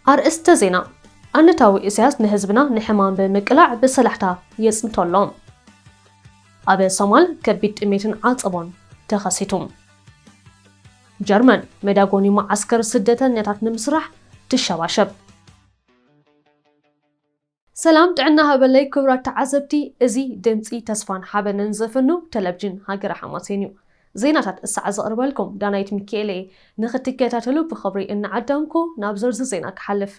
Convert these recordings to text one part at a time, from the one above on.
ኣርእስተ ዜና። ኣንድነታዊ ኢሳያስ ንህዝብና ንሕማም ብምቅላዕ ብሰላሕታ የጽንቶ ኣሎ። ኣብ ሶማል ከቢድ ጥሜትን ዓጸቦን ተኸሲቱ። ጀርመን መዳጎኒ መዓስከር ስደተኛታት ንምስራሕ ትሸባሸብ። ሰላም ጥዕና ሃበለይ ክቡራት ተዓዘብቲ፣ እዚ ድምጺ ተስፋን ሓበንን ዘፍኑ ቴሌቪዥን ሃገረ ሓማሴን እዩ። ዜናታት እሳዕ ዘቕርበልኩም ዳናይት ሚካኤል እየ። ንኽትከታተሉ ብኽብሪ እናዓደምኩ ናብ ዝርዝር ዜና ክሓልፍ።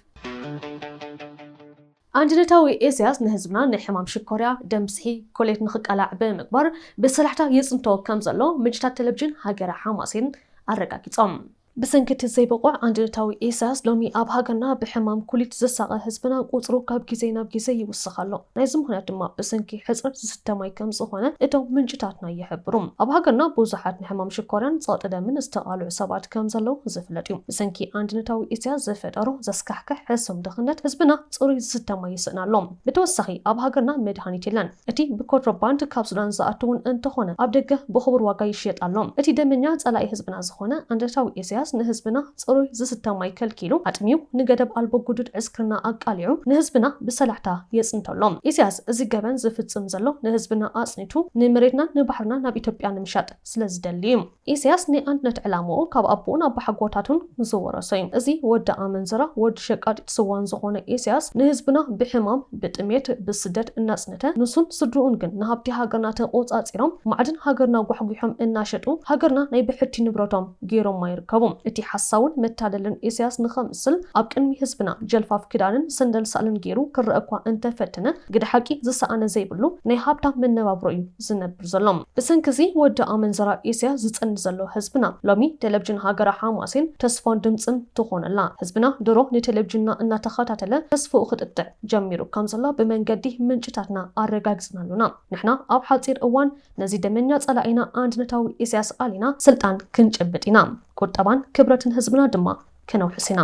ኣንድነታዊ ኢሳያስ ንህዝብና ናይ ሕማም ሽኮርያ፣ ደም ብዝሒ፣ ኮሌት ንኽቃላዕ ብምግባር ብሰላሕታ የጽንቶ ከም ዘሎ ምንጭታት ቴሌቪዥን ሃገረ ሓማሴን ኣረጋጊጾም። ብሰንኪ እቲ ዘይብቑዕ ኣንድነታዊ ኢሳያስ ሎሚ ኣብ ሃገርና ብሕማም ኩሊት ዝሳቐ ህዝብና ቁጽሩ ካብ ግዜ ናብ ግዜ ይውስኽ ኣሎ። ናይዚ ምኽንያት ድማ ብሰንኪ ሕጽረት ዝስተ ማይ ከም ዝኾነ እቶም ምንጭታትና ይሕብሩ። ኣብ ሃገርና ብዙሓት ንሕማም ሽኮርያን ጸቕጢ ደምን ዝተቓልዑ ሰባት ከም ዘለዉ ዝፍለጥ እዩ። ብሰንኪ ኣንድነታዊ ኢሳያስ ዝፈጠሮ ዘስካሕክሕ ሕሱም ድኽነት ህዝብና ጽሩይ ዝስተ ማይ ይስእን ኣሎ። ብተወሳኺ ኣብ ሃገርና መድሃኒት የለን። እቲ ብኮንትሮባንድ ካብ ሱዳን ዝኣቱ እውን እንተኾነ ኣብ ደገ ብኽቡር ዋጋ ይሽየጥ ኣሎ። እቲ ደመኛ ጸላኢ ህዝብና ዝኾነ ኣንድነታዊ ኢሳያስ ንህዝብና ጽሩይ ዝስተ ማይ ከልኪሉ ኣጥምዩ ንገደብ ኣልቦ ግዱድ ዕስክርና ኣቃሊዑ ንህዝብና ብሰላሕታ የጽንቶ ኣሎ። ኢሳያስ እዚ ገበን ዝፍጽም ዘሎ ንህዝብና ኣጽኒቱ ንመሬትና ንባሕርና ናብ ኢትዮጵያ ንምሻጥ ስለ ዝደሊ እዩ። ኢሳያስ ናይ ኣንድነት ዕላምኡ ካብ ኣቦኡን ኣባሓጎታቱን ዝወረሶ እዩ። እዚ ወዲ ኣመንዝራ፣ ወዲ ሸቃጢት ስዋን ዝኾነ ኢሳያስ ንህዝብና ብሕማም፣ ብጥሜት፣ ብስደት እናጽነተ ንሱን ስድርኡን ግን ንሃብቲ ሃገርና ተቆጻጺሮም ማዕድን ሃገርና ጓሕጒሖም እናሸጡ ሃገርና ናይ ብሕቲ ንብረቶም ገይሮማ ይርከቡ። እቲ ሓሳውን መታለልን ኢሳያስ ንኸምስል ኣብ ቅድሚ ህዝብና ጀልፋፍ ክዳንን ሰንደል ሳእልን ገይሩ ክረአ እኳ እንተፈተነ ግደ ሓቂ ዝሰኣነ ዘይብሉ ናይ ሃብታም መነባብሮ እዩ ዝነብር ዘሎ። ብሰንኪ እዚ ወዲ ኣመንዝራ ኢሳያስ ዝጸንት ዘሎ ህዝብና ሎሚ ቴሌቪዥን ሃገረ ሓማሴን ተስፋን ድምጽን ትኾነላ። ህዝብና ድሮ ንቴሌቪዥንና እናተኸታተለ ተስፍኡ ክጥጥዕ ጀሚሩ ከም ዘሎ ብመንገዲ ምንጭታትና ኣረጋጊጽናሉና። ንሕና ኣብ ሓጺር እዋን ነዚ ደመኛ ጸላኢና ኣንድነታዊ ኢሳያስ ኣሊና ስልጣን ክንጭብጥ ኢና። ቁጠባን ክብረትን ህዝብና ድማ ከነውሕስ ኢና።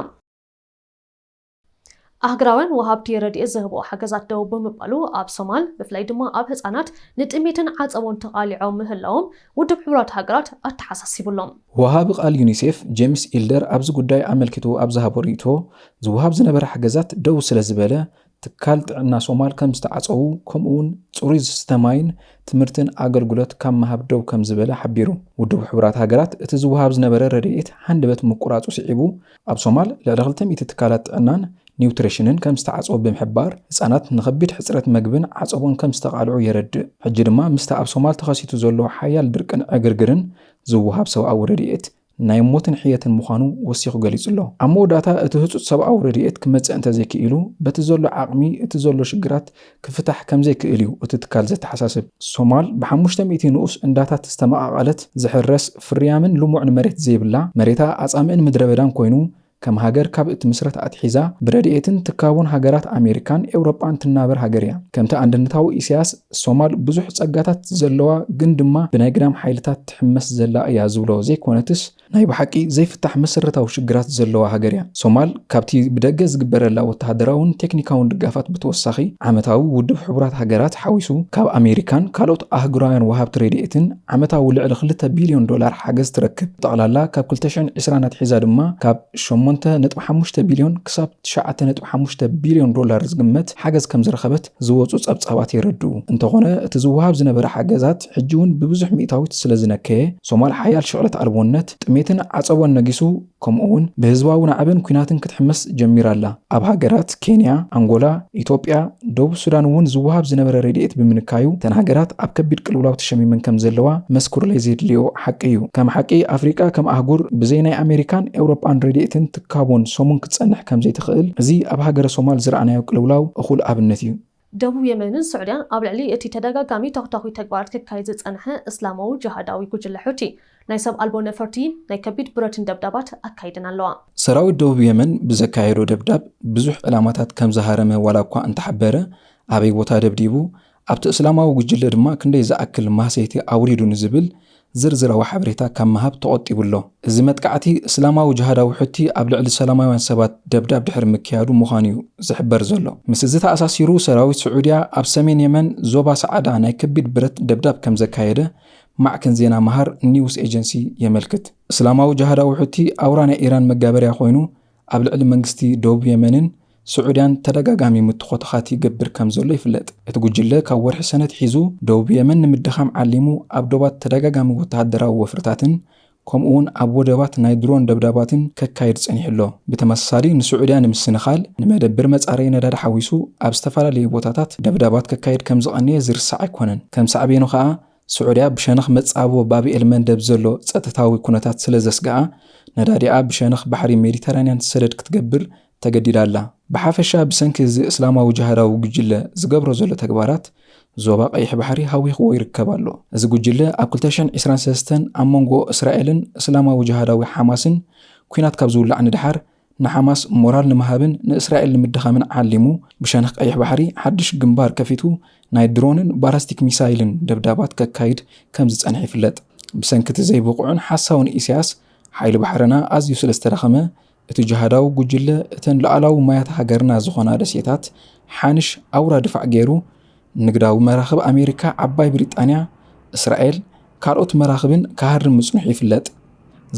ኣህግራውያን ወሃብቲ ረድኤት ዝህብኦ ሓገዛት ደው ብምባሉ ኣብ ሶማል ብፍላይ ድማ ኣብ ህጻናት ንጥሜትን ዓጸቦን ተቓሊዖም ምህላዎም ውድብ ሕቡራት ሃገራት ኣተሓሳሲቡሎም። ወሃቢ ቃል ዩኒሴፍ ጄምስ ኢልደር ኣብዚ ጉዳይ ኣመልኪቱ ኣብ ዝሃቦ ርእይቶ፣ ዝወሃብ ዝነበረ ሓገዛት ደው ስለ ዝበለ ትካል ጥዕና ሶማል ከም ዝተዓጸዉ፣ ከምኡውን ጽሩይ ዝስተ ማይን ትምህርትን ኣገልግሎት ካብ ምሃብ ደው ከም ዝበለ ሓቢሩ። ውድብ ሕቡራት ሃገራት እቲ ዝወሃብ ዝነበረ ረድኤት ሃንደበት ምቁራጹ ስዒቡ፣ ኣብ ሶማል ልዕሊ ክልተ ሚእቲ ትካላት ጥዕናን ኒውትሪሽንን ከም ዝተዓጸዉ ብምሕባር፣ ህጻናት ንኸቢድ ሕጽረት መግብን ዓጸቦን ከም ዝተቓልዑ የረድእ። ሕጂ ድማ ምስቲ ኣብ ሶማል ተኸሲቱ ዘሎ ሓያል ድርቅን ዕግርግርን ዝወሃብ ሰብኣዊ ረድኤት ናይ ሞትን ሕየትን ምዃኑ ወሲኹ ገሊጹ ኣሎ። ኣብ መወዳእታ እቲ ህጹጽ ሰብኣዊ ረድኤት ክመጽእ እንተዘይክኢሉ፣ በቲ ዘሎ ዓቕሚ እቲ ዘሎ ሽግራት ክፍታሕ ከምዘይክእል እዩ እቲ ትካል ዘተሓሳስብ። ሶማል ብሓሙሽተ ሚእቲ ንኡስ እንዳታት ዝተመቓቐለት፣ ዝሕረስ ፍርያምን ልሙዕን መሬት ዘይብላ፣ መሬታ ኣጻምእን ምድረ በዳን ኮይኑ፣ ከም ሃገር ካብ እትምስረት ኣትሒዛ ብረድኤትን ትካቦን ሃገራት ኣሜሪካን ኤውሮጳን ትናበር ሃገር እያ። ከምቲ ኣንድነታዊ ኢሳያስ፣ ሶማል ብዙሕ ጸጋታት ዘለዋ ግን ድማ ብናይ ግዳም ሓይልታት ትሕመስ ዘላ እያ ዝብሎ ዘይኮነትስ፣ ናይ ብሓቂ ዘይፍታሕ መሰረታዊ ሽግራት ዘለዋ ሃገር እያ። ሶማል ካብቲ ብደገ ዝግበረላ ወተሃደራውን ቴክኒካውን ድጋፋት ብተወሳኺ፣ ዓመታዊ ውድብ ሕቡራት ሃገራት ሓዊሱ ካብ ኣሜሪካን ካልኦት ኣህጉራውያን ወሃብቲ ረድኤትን ዓመታዊ ልዕሊ ክልተ ቢልዮን ዶላር ሓገዝ ትረክብ። ጠቕላላ ካብ ክልተ ሽሕን ዕስራን ኣትሒዛ ድማ ካብ ሸሞንተ ነጥቢ ሓሙሽተ ቢልዮን ክሳብ ትሽዓተ ነጥቢ ሓሙሽተ ቢልዮን ዶላር ዝግመት ሓገዝ ከም ዝረኸበት ዝወጹ ጸብጻባት የረድኡ። እንተኾነ፣ እቲ ዝወሃብ ዝነበረ ሓገዛት ሕጂ እውን ብብዙሕ ሚእታዊት ስለ ዝነከየ፣ ሶማል ሓያል ሽቕለት ኣልቦነት፣ ጥሜትን ዓጸቦን ነጊሱ፣ ከምኡ እውን ብህዝባዊ ናዕብን ኲናትን ክትሕመስ ጀሚራ ኣላ። ኣብ ሃገራት ኬንያ፣ ኣንጎላ፣ ኢትዮጵያ፣ ደቡብ ሱዳን እውን ዝወሃብ ዝነበረ ረድኤት ብምንካዩ፣ እተን ሃገራት ኣብ ከቢድ ቅልውላው ተሸሚመን ከም ዘለዋ መስኩርለይ ዘየድልዮ ሓቂ እዩ። ከም ሓቂ፣ ኣፍሪቃ ከም ኣህጉር ብዘይ ናይ ኣሜሪካን ኤውሮጳን ረድኤትን ትካቦን ሰሙን ክትጸንሕ ከም ዘይትኽእል፣ እዚ ኣብ ሃገረ ሶማል ዝረኣናዮ ቅልውላው እኹል ኣብነት እዩ። ደቡብ የመንን ስዑድያን ኣብ ልዕሊ እቲ ተደጋጋሚ ተኹታኹይ ተግባራት ክካየድ ዝጸንሐ እስላማዊ ጅሃዳዊ ጉጅለ ሑቲ፣ ናይ ሰብ ኣልቦ ነፈርቲ ናይ ከቢድ ብረትን ደብዳባት ኣካይደን ኣለዋ። ሰራዊት ደቡብ የመን ብዘካየዶ ደብዳብ ብዙሕ ዕላማታት ከም ዝሃረመ ዋላ እኳ እንተሓበረ፣ ኣበይ ቦታ ደብዲቡ፣ ኣብቲ እስላማዊ ጉጅለ ድማ ክንደይ ዝኣክል ማህሰይቲ ኣውሪዱ ንዝብል ዝርዝራዊ ሓበሬታ ካብ ምሃብ ተቖጢቡ ኣሎ። እዚ መጥቃዕቲ እስላማዊ ጅሃዳዊ ሑቲ ኣብ ልዕሊ ሰላማውያን ሰባት ደብዳብ ድሕሪ ምክያዱ ምዃኑ እዩ ዝሕበር ዘሎ። ምስ እዚ ተኣሳሲሩ፣ ሰራዊት ስዑድያ ኣብ ሰሜን የመን ዞባ ሰዓዳ ናይ ከቢድ ብረት ደብዳብ ከም ዘካየደ ማዕከን ዜና ማሃር ኒውስ ኤጀንሲ የመልክት። እስላማዊ ጅሃዳዊ ሑቲ ኣውራ ናይ ኢራን መጋበርያ ኮይኑ፣ ኣብ ልዕሊ መንግስቲ ደቡብ የመንን ስዑድያን ተደጋጋሚ ምትኾትኻት ይገብር ከም ዘሎ ይፍለጥ። እቲ ጉጅለ ካብ ወርሒ ሰነ ኣትሒዙ ደቡብ የመን ንምድኻም ዓሊሙ ኣብ ዶባት ተደጋጋሚ ወተሃደራዊ ወፍርታትን ከምኡ እውን ኣብ ወደባት ናይ ድሮን ደብዳባትን ከካይድ ጸኒሑ ኣሎ። ብተመሳሳሊ ንስዑድያ ንምስንኻል ንመደብር መጻረዪ ነዳዲ ሓዊሱ ኣብ ዝተፈላለዩ ቦታታት ደብዳባት ከካይድ ከም ዝቐነየ ዝርሳዕ ኣይኮነን። ከም ሳዕቤኑ ከኣ ስዑድያ ብሸነኽ መጻብቦ ባብኤል መንደብ ዘሎ ጸጥታዊ ኩነታት ስለ ዘስግኣ ነዳዲኣ ብሸነኽ ባሕሪ ሜዲተራንያን ሰደድ ክትገብር ተገዲዳ ኣላ። ብሓፈሻ ብሰንኪ እዚ እስላማዊ ጅሃዳዊ ጉጅለ ዝገብሮ ዘሎ ተግባራት ዞባ ቀይሕ ባሕሪ ሃዊኽዎ ይርከብ ኣሎ። እዚ ጉጅለ ኣብ ክልተ ሽሕን ዕስራን ሰለስተን ኣብ መንጎ እስራኤልን እስላማዊ ጅሃዳዊ ሓማስን ኲናት ካብ ዝውላዕ ንድሓር ንሓማስ ሞራል ንምሃብን ንእስራኤል ንምድኻምን ዓሊሙ ብሸነኽ ቀይሕ ባሕሪ ሓድሽ ግንባር ከፊቱ ናይ ድሮንን ባላስቲክ ሚሳይልን ደብዳባት ከካይድ ከም ዝጸንሐ ይፍለጥ። ብሰንኪ እቲ ዘይብቑዕን ሓሳውን ኢሳያስ ሓይሊ ባሕርና ኣዝዩ ስለ ዝተዳኸመ እቲ ጅሃዳዊ ጉጅለ እተን ሉዓላዊ ማያት ሃገርና ዝኾና ደሴታት ሓንሽ ኣውራ ድፋዕ ገይሩ ንግዳዊ መራኽብ ኣሜሪካ፣ ዓባይ ብሪጣንያ፣ እስራኤል፣ ካልኦት መራኽብን ክሃርም ምጽንሑ ይፍለጥ።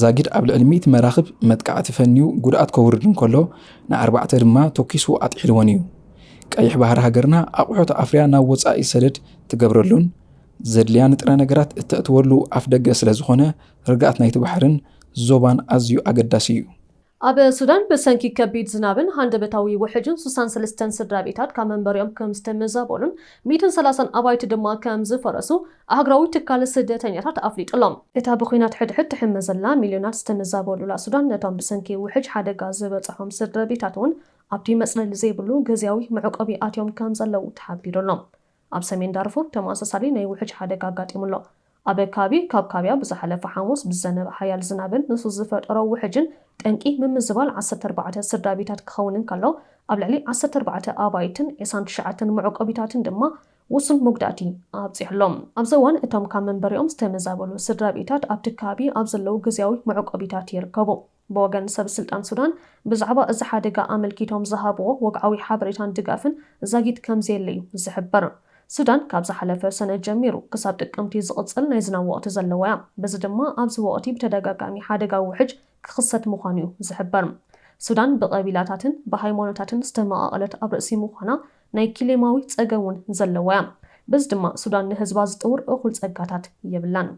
ዛጊድ ኣብ ልዕሊ ሚእቲ መራኽብ መጥቃዕቲ ፈንዩ ጉድኣት ከውርድ እንከሎ ንኣርባዕተ ድማ ተኲሱ ኣጥሒልወን እዩ። ቀይሕ ባሕሪ ሃገርና ኣቑሑት ኣፍርያ ናብ ወጻኢ ሰደድ ትገብረሉን ዘድልያ ንጥረ ነገራት እተእትወሉ ኣፍደገ ስለ ዝኾነ ርግኣት ናይቲ ባሕርን ዞባን ኣዝዩ ኣገዳሲ እዩ። ኣብ ሱዳን ብሰንኪ ከቢድ ዝናብን ሃንደበታዊ ውሕጅን ሱሳን ሰለስተን ስድራ ቤታት ካብ መንበሪኦም ከም ዝተመዛበሉን ሚእትን ሰላሳን ኣባይቲ ድማ ከም ዝፈረሱ ኣህጉራዊ ትካል ስደተኛታት ኣፍሊጡ ኣሎ። እታ ብኲናት ሕድሕድ ትሕመ ዘላ ሚልዮናት ዝተመዛበሉላ ሱዳን ነቶም ብሰንኪ ውሕጅ ሓደጋ ዝበጽሖም ስድራ ቤታት እውን ኣብቲ መጽለሊ ዘይብሉ ግዝያዊ መዕቆቢ ኣትዮም ከም ዘለዉ ተሓቢሩ ኣሎ። ኣብ ሰሜን ዳርፉር ተመሳሳሊ ናይ ውሕጅ ሓደጋ ኣጋጢሙ ኣሎ። ኣብ ከባቢ ካብ ካቢያ ብዝሓለፈ ሓሙስ ብዝዘነበ ሓያል ዝናብን ንሱ ዝፈጠሮ ውሕጅን ጠንቂ ምምዝባል ዓሰርተ ኣርባዕተ ስድራ ቤታት ክኸውን እንከሎ ኣብ ልዕሊ ዓሰርተ ኣርባዕተ ኣባይትን ዕስራን ትሽዓተን መዕቆቢታትን ድማ ውሱን መጉዳእቲ ኣብፂሑ ኣሎ። ኣብዚ እዋን እቶም ካብ መንበሪኦም ዝተመዛበሉ ስድራ ቤታት ኣብቲ ከባቢ ኣብ ዘለዉ ግዝያዊ መዕቆቢታት ይርከቡ። ብወገን ሰብ ስልጣን ሱዳን ብዛዕባ እዚ ሓደጋ ኣመልኪቶም ዝሃብዎ ወግዓዊ ሓበሬታን ድጋፍን ዛጊት ከም ዘየለ እዩ ዝሕበር። ሱዳን ካብ ዝሓለፈ ሰነ ጀሚሩ ክሳብ ጥቅምቲ ዝቕጽል ናይ ዝናብ ወቕቲ ዘለዋ እያ። በዚ ድማ ኣብዚ ወቕቲ ብተደጋጋሚ ሓደጋ ውሕጅ ክኽሰት ምዃኑ እዩ ዝሕበር። ሱዳን ብቐቢላታትን ብሃይማኖታትን ዝተመቓቐለት ኣብ ርእሲ ምዃና ናይ ክሌማዊ ጸገም እውን ዘለዋ እያ። በዚ ድማ ሱዳን ንህዝባ ዝጥውር እኹል ጸጋታት የብላን።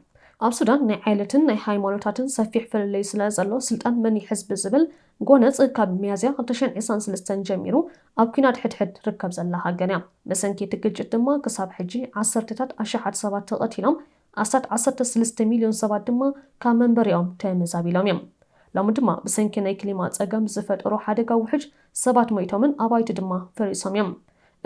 ኣብ ሱዳን ናይ ዓይነትን ናይ ሃይማኖታትን ሰፊሕ ፍልልይ ስለ ዘሎ ስልጣን መን ይሕዝ ብዝብል ጎነጽ ካብ ሚያዝያ ክልተ ሽሕን ዕስራን ሰለስተን ጀሚሩ ኣብ ኲናት ሕድሕድ ትርከብ ዘላ ሃገር እያ። ብሰንኪ እቲ ግጭት ድማ ክሳብ ሕጂ ዓሰርተታት ኣሽሓት ሰባት ተቐቲሎም ኣስታት ዓሰርተ ሰለስተ ሚልዮን ሰባት ድማ ካብ መንበሪኦም ተመዛቢሎም እዮም። ሎሚ ድማ ብሰንኪ ናይ ክሊማ ጸገም ዝፈጠሮ ሓደጋ ውሕጅ ሰባት ሞይቶምን ኣባይቲ ድማ ፈሪሶም እዮም።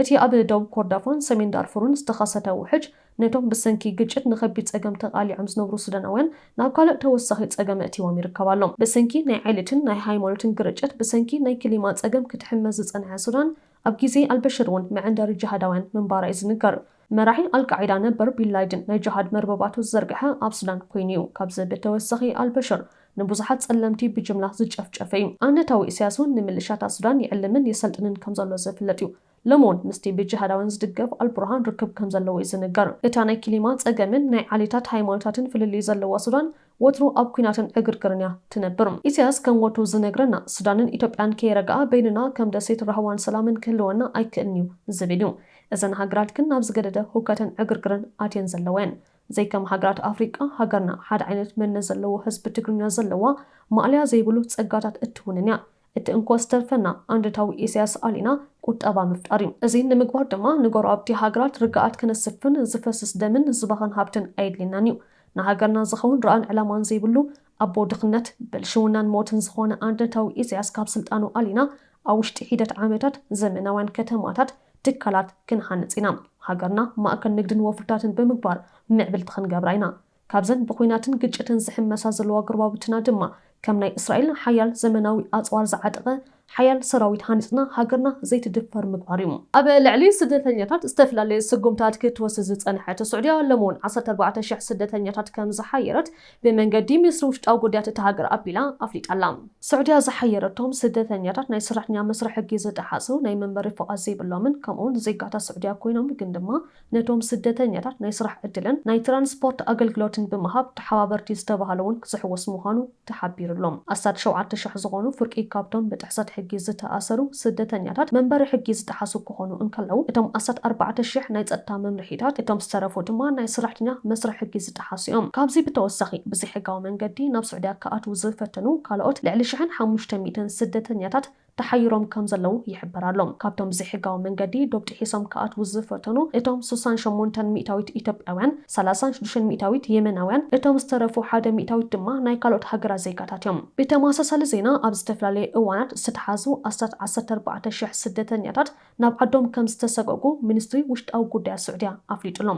እቲ ኣብ ደቡብ ኮርዳፋን ሰሜን ዳርፉርን ዝተኸሰተ ውሕጅ ነቶም ብሰንኪ ግጭት ንኸቢድ ጸገም ተቓሊዖም ዝነብሩ ሱዳናውያን ናብ ካልእ ተወሳኺ ጸገም እእቲዎም ይርከብ ኣሎ። ብሰንኪ ናይ ዓይነትን ናይ ሃይማኖትን ግርጭት ብሰንኪ ናይ ክሊማ ጸገም ክትሕመ ዝጸንሐ ሱዳን ኣብ ግዜ ኣልበሽር እውን መዐንደሪ ጅሃዳውያን ምንባራ እዩ ዝንገር። መራሒ ኣልቃዒዳ ነበር ቢንላይድን ናይ ጅሃድ መርበባቱ ዝዘርግሐ ኣብ ሱዳን ኮይኑ እዩ። ካብዚ ብተወሳኺ ኣልበሽር ንብዙሓት ጸለምቲ ብጅምላ ዝጨፍጨፈ እዩ። ኣነታዊ ኢሳያስ እውን ንምልሻታት ሱዳን ይዕልምን የሰልጥንን ከም ዘሎ ዝፍለጥ እዩ። ሎሚ እውን ምስቲ ብጅሃዳውያን ዝድገፍ ኣልቡርሃን ርክብ ከም ዘለዎ እዩ ዝንገር። እታ ናይ ክሊማ ጸገምን ናይ ዓሌታት ሃይማኖታትን ፍልልይ ዘለዋ ሱዳን ወትሩ ኣብ ኲናትን ዕግርግርን እያ ትነብር። ኢሳያስ ከም ወትሩ ዝነግረና ሱዳንን ኢትዮጵያን ከይረግኣ በይንና ከም ደሴት ራህዋን ሰላምን ክህልወና ኣይክእልን እዩ ዝብል እዩ። እዘን ሃገራት ግን ናብ ዝገደደ ሁከትን ዕግርግርን ኣትየን ዘለዋ እየን። ዘይከም ሃገራት ኣፍሪቃ ሃገርና ሓደ ዓይነት መንነት ዘለዎ ህዝቢ ትግርኛ ዘለዋ ማእለያ ዘይብሉ ጸጋታት እትውንን እያ። እቲ እንኮ ዝተርፈና ኣንድታዊ ኢሳያስ ኣሊና ቁጠባ ምፍጣር እዩ። እዚ ንምግባር ድማ ንጎረባብቲ ሃገራት ርግኣት ክነስፍን ዝፈስስ ደምን ዝባኸን ሃብትን ኣየድልየናን እዩ። ንሃገርና ዝኸውን ራእን ዕላማን ዘይብሉ ኣቦ ድኽነት፣ ብልሽውናን ሞትን ዝኾነ ኣንድታዊ ኢሳያስ ካብ ስልጣኑ ኣሊና ኣብ ውሽጢ ሒደት ዓመታት ዘመናውያን ከተማታት፣ ትካላት ክንሃንጽ ኢና። ሃገርና ማእከል ንግድን ወፍርታትን ብምግባር ምዕብልቲ ክንገብራ ኢና። ካብዘን ብኹናትን ግጭትን ዝሕመሳ ዘለዋ ጎረባብትና ድማ ከም ናይ እስራኤል ሓያል ዘመናዊ ኣጽዋር ዝዓጠቐ ሓያል ሰራዊት ሃኒፅና ሃገርና ዘይትድፈር ምግባር እዩ። ኣብ ልዕሊ ስደተኛታት ዝተፈላለዩ ስጉምታት ክትወስድ ዝፀንሐት ስዑድያ፣ ሎሚ እውን ዓሰርተ ኣርባዕተ ሽሕ ስደተኛታት ከም ዝሓየረት ብመንገዲ ሚኒስትሪ ውሽጣዊ ጉዳያት እታ ሃገር ኣቢላ ኣፍሊጣ ኣላ። ስዑድያ ዝሓየረቶም ስደተኛታት ናይ ሰራሕተኛ መስርሕ ሕጊ ዝጠሓሱ፣ ናይ መንበሪ ፍቓድ ዘይብሎምን ከምኡውን ዜጋታት ስዑድያ ኮይኖም ግን ድማ ነቶም ስደተኛታት ናይ ስራሕ ዕድልን ናይ ትራንስፖርት ኣገልግሎትን ብምሃብ ተሓባበርቲ ዝተባህለ እውን ክዝሕወስ ምዃኑ ተሓቢሩሎም። ኣስታት ሸውዓተ ሽሕ ዝኾኑ ፍርቂ ካብቶም ብጥሕሰት ሕጊ ዝተኣሰሩ ስደተኛታት መንበሪ ሕጊ ዝጠሓሱ ክኾኑ እንከለዉ፣ እቶም ኣስታት ኣርባዕተ ሽሕ ናይ ጸጥታ መምርሒታት፣ እቶም ዝተረፉ ድማ ናይ ሰራሕተኛ መስርሕ ሕጊ ዝጠሓሱ እዮም። ካብዚ ብተወሳኺ ብዘይሕጋዊ መንገዲ ናብ ስዑድያ ክኣትዉ ዝፈተኑ ካልኦት ልዕሊ ሽሕን ሓሙሽተ ሚእትን ስደተኛታት ተሓይሮም ከም ዘለዉ ይሕበር ኣሎ። ካብቶም ብዘይሕጋዊ መንገዲ ዶብ ጥሒሶም ክኣትዉ ዝፈተኑ እቶም ስሳን ሸሞንተን ሚእታዊት ኢትዮጵያውያን፣ ሰላሳን ሽዱሽተን ሚእታዊት የመናውያን፣ እቶም ዝተረፉ ሓደ ሚእታዊት ድማ ናይ ካልኦት ሃገራት ዜጋታት እዮም። ብተመሳሳሊ ዜና ኣብ ዝተፈላለዩ እዋናት ዝተታሕዙ ኣስታት ዓሰርተ ኣርባዕተ ሽሕ ስደተኛታት ናብ ዓዶም ከም ዝተሰጎጉ ሚኒስትሪ ውሽጣዊ ጉዳያት ስዑድያ ኣፍሊጡ ኣሎ።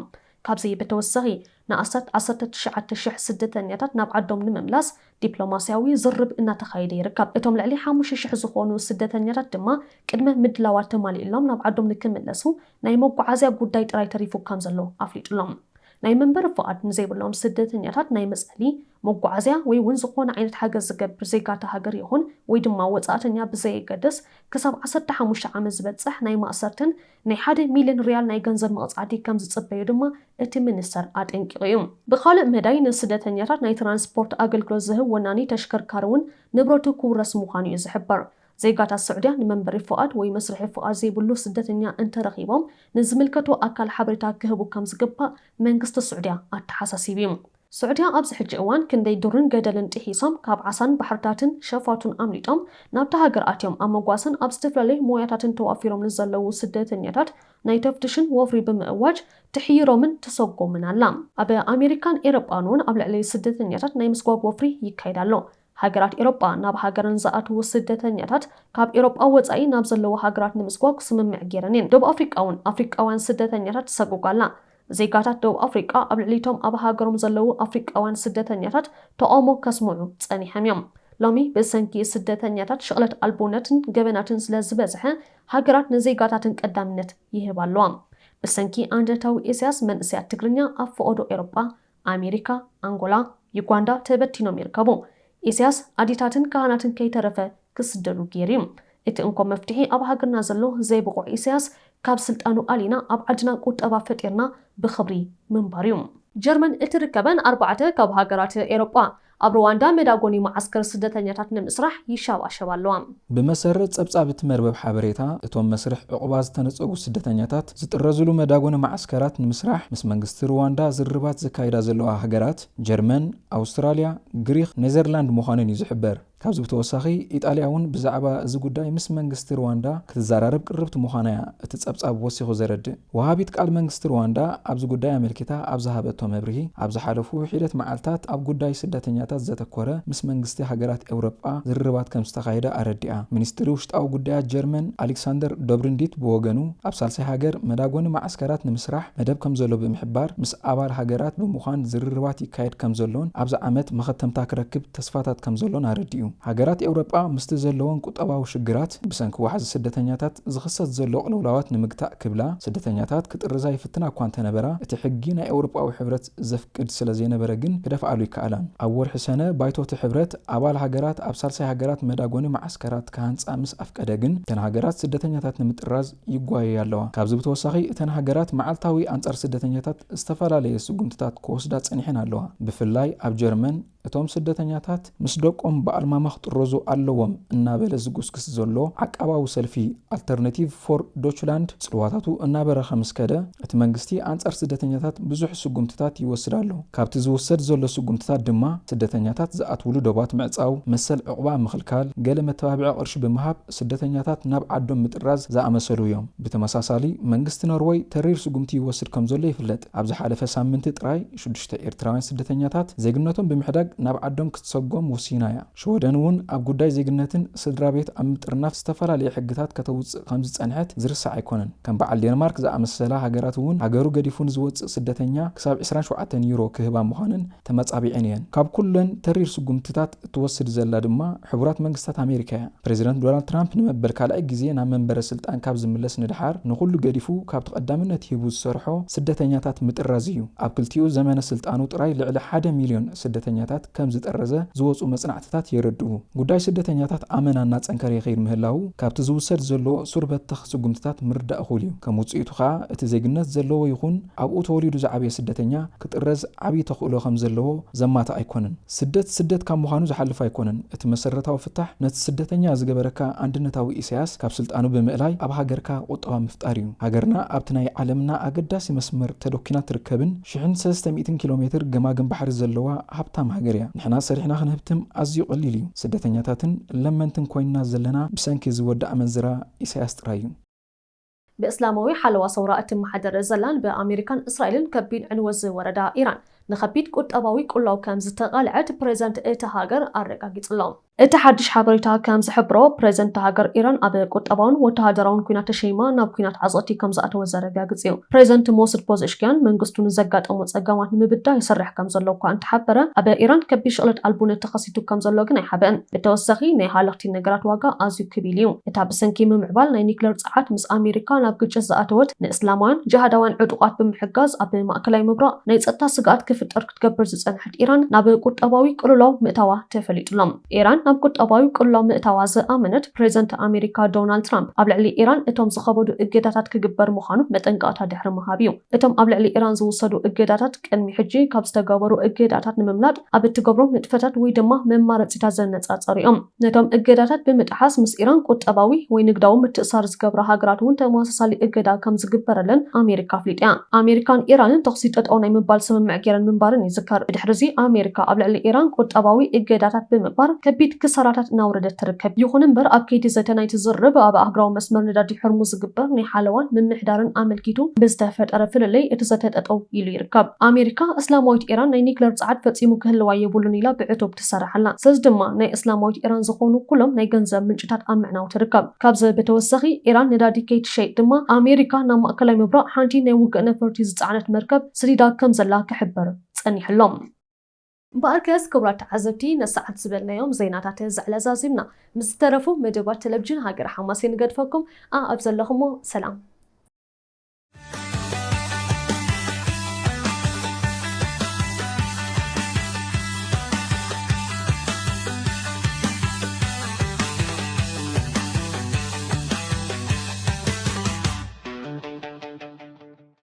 ካብዚ ብተወሳኺ ንኣስታት ዓሰርተ ትሽዓተ ሽሕ ስደተኛታት ናብ ዓዶም ንምምላስ ዲፕሎማስያዊ ዝርርብ እናተኻየደ ይርከብ። እቶም ልዕሊ ሓሙሽተ ሽሕ ዝኾኑ ስደተኛታት ድማ ቅድመ ምድላዋት ተማሊኡሎም ናብ ዓዶም ንክምለሱ ናይ መጓዓዝያ ጉዳይ ጥራይ ተሪፉ ከም ዘሎ ኣፍሊጡሎም። ናይ መንበሪ ፍቓድ ንዘይብሎም ስደተኛታት ናይ መፅለሊ፣ መጓዓዝያ ወይ እውን ዝኾነ ዓይነት ሓገዝ ዝገብር ዜጋ እታ ሃገር ይኹን ወይ ድማ ወፃእተኛ ብዘየገድስ ክሳብ ዓሰርተ ሓሙሽተ ዓመት ዝበፅሕ ናይ ማእሰርትን ናይ ሓደ ሚልዮን ሪያል ናይ ገንዘብ መቕፃዕቲ ከም ዝፅበዩ ድማ እቲ ሚኒስተር ኣጠንቂቑ እዩ። ብኻልእ መዳይ ንስደተኛታት ናይ ትራንስፖርት ኣገልግሎት ዝህብ ወናኒ ተሽከርካሪ እውን ንብረቱ ክውረስ ምዃኑ እዩ ዝሕበር። ዜጋታት ስዑድያ ንመንበሪ ፍቓድ ወይ መስርሒ ፍቓድ ዘይብሉ ስደተኛ እንተረኺቦም ንዝምልከቶ ኣካል ሓበሬታ ክህቡ ከም ዝግባእ መንግስቲ ስዑድያ ኣተሓሳሲቡ እዩ። ስዑድያ ኣብዚ ሕጂ እዋን ክንደይ ዱርን ገደልን ጥሒሶም ካብ ዓሳን ባሕርታትን ሸፋቱን ኣምሊጦም ናብታ ሃገር ኣትዮም ኣብ መጓስን ኣብ ዝተፈላለዩ ሞያታትን ተዋፊሮም ንዘለዉ ስደተኛታት ናይ ተፍትሽን ወፍሪ ብምእዋጅ ትሕይሮምን ትሰጎምን ኣላ። ኣብ ኣሜሪካን ኤሮጳን እውን ኣብ ልዕሊ ስደተኛታት ናይ ምስጓግ ወፍሪ ይካየድ ኣሎ። ሃገራት ኤሮጳ ናብ ሃገረን ዝኣትዉ ስደተኛታት ካብ ኤሮጳ ወጻኢ ናብ ዘለዉ ሃገራት ንምስጓግ ስምምዕ ገይረን እየን። ደቡብ ኣፍሪቃ እውን ኣፍሪቃውያን ስደተኛታት ትሰጉግ ኣላ። ዜጋታት ደቡብ ኣፍሪቃ ኣብ ልዕሊቶም ኣብ ሃገሮም ዘለዉ ኣፍሪቃውያን ስደተኛታት ተቓውሞ ከስምዑ ጸኒሖም እዮም። ሎሚ ብሰንኪ ስደተኛታት ሽቕለት ኣልቦነትን ገበናትን ስለ ዝበዝሐ ሃገራት ንዜጋታትን ቀዳምነት ይህባ ኣለዋ። ብሰንኪ ኣንደታዊ ኢሳያስ መንእሰያት ትግርኛ ኣብ ፈቐዶ ኤሮጳ፣ ኣሜሪካ፣ ኣንጎላ፣ ዩጋንዳ ተበቲኖም ይርከቡ። ኢሳያስ ኣዴታትን ካህናትን ከይተረፈ ክስደዱ ገይሩ እዩ። እቲ እንኮ መፍትሒ ኣብ ሃገርና ዘሎ ዘይብቑዕ ኢሳያስ ካብ ስልጣኑ ኣሊና ኣብ ዓድና ቁጠባ ፈጢርና ብኽብሪ ምንባር እዩ። ጀርመን እትርከበን ኣርባዕተ ካብ ሃገራት ኤሮጳ ኣብ ሩዋንዳ መዳጎኒ መዓስከር ስደተኛታት ንምስራሕ ይሻባሸባ ኣለዋ። ብመሰረት ጸብጻብ እቲ መርበብ ሓበሬታ፣ እቶም መስርሕ ዕቑባ ዝተነጸጉ ስደተኛታት ዝጥረዝሉ መዳጎኒ መዓስከራት ንምስራሕ ምስ መንግስቲ ሩዋንዳ ዝርርባት ዘካይዳ ዘለዋ ሃገራት ጀርመን፣ ኣውስትራልያ፣ ግሪኽ፣ ኔዘርላንድ ምዃነን እዩ ዝሕበር። ካብዚ ብተወሳኺ፣ ኢጣልያ እውን ብዛዕባ እዚ ጉዳይ ምስ መንግስቲ ሩዋንዳ ክትዘራረብ ቅርብቲ ምዃና እያ እቲ ጸብጻብ ወሲኹ ዘረድእ። ወሃቢት ቃል መንግስቲ ሩዋንዳ ኣብዚ ጉዳይ ኣመልኪታ ኣብ ዝሃበቶ መብርሂ፣ ኣብ ዝሓለፉ ሒደት መዓልታት ኣብ ጉዳይ ስደተኛታት ዘተኮረ ምስ መንግስቲ ሃገራት ኤውሮጳ ዝርርባት ከም ዝተኻየደ ኣረዲኣ። ሚኒስትሪ ውሽጣዊ ጉዳያት ጀርመን ኣሌክሳንደር ዶብሪንዲት ብወገኑ፣ ኣብ ሳልሳይ ሃገር መዳጎኒ መዓስከራት ንምስራሕ መደብ ከም ዘሎ ብምሕባር፣ ምስ ኣባል ሃገራት ብምዃን ዝርርባት ይካየድ ከም ዘሎን ኣብዚ ዓመት መኸተምታ ክረክብ ተስፋታት ከም ዘሎን ኣረዲኡ። ሃገራት ኤውሮጳ ምስቲ ዘለወን ቁጠባዊ ሽግራት ብሰንኪ ዋሕዚ ስደተኛታት ዝኽሰት ዘሎ ቅልውላዋት ንምግታእ ክብላ ስደተኛታት ክጥርዛ ይፍትና እኳ እንተነበራ፣ እቲ ሕጊ ናይ ኤውሮጳዊ ሕብረት ዘፍቅድ ስለ ዘይነበረ ግን ክደፍኣሉ ይከኣላን። ኣብ ወርሒ ሰነ ባይቶ እቲ ሕብረት ኣባል ሃገራት ኣብ ሳልሳይ ሃገራት መዳጎኒ መዓስከራት ክሃንጻ ምስ ኣፍቀደ ግን እተን ሃገራት ስደተኛታት ንምጥራዝ ይጓየያ ኣለዋ። ካብዚ ብተወሳኺ እተን ሃገራት መዓልታዊ ኣንጻር ስደተኛታት ዝተፈላለየ ስጉምትታት ክወስዳ ጸኒሐን ኣለዋ። ብፍላይ ኣብ ጀርመን እቶም ስደተኛታት ምስ ደቆም ብኣልማማ ክጥረዙ ኣለዎም እናበለ ዝጉስግስ ዘሎ ዓቃባዊ ሰልፊ ኣልተርናቲቭ ፎር ዶችላንድ ጽልዋታቱ እናበረኸ ምስ ከደ፣ እቲ መንግስቲ ኣንጻር ስደተኛታት ብዙሕ ስጉምትታት ይወስድ ኣሎ። ካብቲ ዝውሰድ ዘሎ ስጉምትታት ድማ ስደተኛታት ዝኣትውሉ ዶባት ምዕጻው፣ መሰል ዕቑባ ምኽልካል፣ ገለ መተባብዒ ቅርሺ ብምሃብ ስደተኛታት ናብ ዓዶም ምጥራዝ ዝኣመሰሉ እዮም። ብተመሳሳሊ መንግስቲ ኖርወይ ተሪር ስጉምቲ ይወስድ ከም ዘሎ ይፍለጥ። ኣብ ዝሓለፈ ሳምንቲ ጥራይ ሽዱሽተ ኤርትራውያን ስደተኛታት ዜግነቶም ብምሕዳግ ናብ ዓዶም ክትሰጎም ወሲና እያ። ሽወደን እውን ኣብ ጉዳይ ዜግነትን ስድራ ቤት ኣብ ምጥርናፍ ዝተፈላለየ ሕግታት ከተውፅእ ከም ዝፀንሐት ዝርሳዕ ኣይኮነን። ከም በዓል ዴንማርክ ዝኣመሰላ ሃገራት እውን ሃገሩ ገዲፉ ንዝወፅእ ስደተኛ ክሳብ ዕስራን ሸውዓተን ዩሮ ክህባ ምዃንን ተመጻቢዐን እየን። ካብ ኩለን ተሪር ስጉምትታት እትወስድ ዘላ ድማ ሕቡራት መንግስታት ኣሜሪካ እያ። ፕሬዚደንት ዶናልድ ትራምፕ ንመበል ካልኣይ ግዜ ናብ መንበረ ስልጣን ካብ ዝምለስ ንድሓር ንኹሉ ገዲፉ ካብቲ ቀዳምነት ሂቡ ዝሰርሖ ስደተኛታት ምጥራዝ እዩ። ኣብ ክልቲኡ ዘመነ ስልጣኑ ጥራይ ልዕሊ ሓደ ሚልዮን ስደተኛታት ከም ዝጠረዘ ዝወፁ መጽናዕትታት የረድኡ። ጉዳይ ስደተኛታት ኣመና እናጸንከረ ይኸይድ ምህላዉ ካብቲ ዝውሰድ ዘሎ ሱር በተኽ ስጉምትታት ምርዳእ እኹል እዩ። ከም ውጽኢቱ ኸኣ እቲ ዜግነት ዘለዎ ይኹን ኣብኡ ተወሊዱ ዝዓበየ ስደተኛ ክጥረዝ ዓብዪ ተኽእሎ ከም ዘለዎ ዘማትእ ኣይኮነን። ስደት ስደት ካብ ምዃኑ ዝሓልፍ ኣይኮነን። እቲ መሰረታዊ ፍታሕ ነቲ ስደተኛ ዝገበረካ ኣንድነታዊ ኢሳያስ ካብ ስልጣኑ ብምእላይ ኣብ ሃገርካ ቁጠባ ምፍጣር እዩ። ሃገርና ኣብቲ ናይ ዓለምና ኣገዳሲ መስመር ተደኪና ትርከብን ሽሕን ሰለስተ ሚእትን ኪሎ ሜትር ገማግም ባሕሪ ዘለዋ ሃብታም ሃገር እያ። ንሕና ሰሪሕና ክንህብትም ኣዝዩ ቀሊል እዩ። ስደተኛታትን ለመንትን ኮይንና ዘለና ብሰንኪ ዝወድእ ኣመንዝራ ኢሳያስ ጥራይ እዩ። ብእስላማዊ ሓለዋ ሰውራ እትመሓደር ዘላን ብኣሜሪካን እስራኤልን ከቢድ ዕንወት ዝወረዳ ኢራን ንኸቢድ ቁጠባዊ ቁላው ከም ዝተቓልዐት ፕሬዚደንት እታ ሃገር ኣረጋጊጹ ኣሎ። እቲ ሓድሽ ሓበሬታ ከም ዝሕብሮ፣ ፕሬዚደንት እታ ሃገር ኢራን ኣብ ቁጠባውን ወተሃደራውን ኲናት ተሸይማ ናብ ኲናት ዓዘቕቲ ከም ዝኣተወት ዘረጋግጽ እዩ። ፕሬዚደንት ሞሱድ ፖዘሽኪያን መንግስቱ ንዘጋጠሙ ጸገማት ንምብዳህ ይሰርሕ ከም ዘሎ እኳ እንተሓበረ፣ ኣብ ኢራን ከቢድ ሽቕለት ኣልቦነት ተኸሲቱ ከም ዘሎ ግን ኣይሓበአን። ብተወሳኺ ናይ ሃለኽቲ ነገራት ዋጋ ኣዝዩ ክቢል እዩ። እታ ብሰንኪ ምምዕባል ናይ ኒክለር ጸዓት ምስ ኣሜሪካ ናብ ግጭት ዝኣተወት ንእስላማውያን ጅሃዳውያን ዕጡቓት ብምሕጋዝ ኣብ ማእከላይ ምብራቕ ናይ ጸጥታ ስግኣት ክፍጠር ክትገብር ዝጸንሐት ኢራን ናብ ቁጠባዊ ቅልውላው ምእታዋ ተፈሊጡ ኣሎ። ኢራን ናብ ቁጠባዊ ቅልውላው ምእታዋ ዝኣመነት ፕሬዚደንት ኣሜሪካ ዶናልድ ትራምፕ ኣብ ልዕሊ ኢራን እቶም ዝኸበዱ እገዳታት ክግበር ምዃኑ መጠንቀቕታ ድሕሪ ምሃብ እዩ። እቶም ኣብ ልዕሊ ኢራን ዝውሰዱ እገዳታት ቅድሚ ሕጂ ካብ ዝተገበሩ እገዳታት ንምምላጥ ኣብ እትገብሮም ንጥፈታት ወይ ድማ መማረፂታት ዘነፃፀሩ እዮም። ነቶም እገዳታት ብምጥሓስ ምስ ኢራን ቁጠባዊ ወይ ንግዳዊ ምትእሳር ዝገብራ ሃገራት እውን ተመሳሳሊ እገዳ ከም ዝግበረለን ኣሜሪካ ኣፍሊጣ እያ። ኣሜሪካን ኢራንን ተኹሲ ጠጠው ናይ ምባል ስምምዕ ገይረን ምንባረን ይዝከር። ብድሕሪ እዚ ኣሜሪካ ኣብ ልዕሊ ኢራን ቁጠባዊ እገዳታት ብምግባር ከቢድ ክሳራታት እናውረደት ትርከብ። ይኹን እምበር ኣብ ከይዲ ዘተ ናይቲ ዝርርብ ኣብ ኣህጉራዊ መስመር ነዳዲ ሕርሙዝ ዝግበር ናይ ሓለዋን ምምሕዳርን ኣመልኪቱ ብዝተፈጠረ ፍልልይ እቲ ዘተ ጠጠው ኢሉ ይርከብ። ኣሜሪካ እስላማዊት ኢራን ናይ ኒክለር ጸዓት ፈጺሙ ክህልዋ የብሉን ኢላ ብዕቱብ ትሰርሕ ኣላ። ስለዚ ድማ ናይ እስላማዊት ኢራን ዝኾኑ ኩሎም ናይ ገንዘብ ምንጭታት ኣብ ምዕናው ትርከብ። ካብዚ ብተወሳኺ ኢራን ነዳዲ ከይትሸይጥ ድማ ኣሜሪካ ናብ ማእከላይ ምብራቕ ሓንቲ ናይ ውግእ ነፈርቲ ዝጸዓነት መርከብ ስዲዳ ከም ዘላ ክሕበር ጸኒሑ ኣሎ። እምበኣርከስ ክቡራት ተዓዘብቲ ነሰዓት ዝበልናዮም ዜናታት እዚ ዕለት ዛዚምና። ምስ ዝተረፉ መደባት ቴሌቪዥን ሃገረ ሓማሴን ንገድፈኩም። ኣኣብ ዘለኹሞ ሰላም።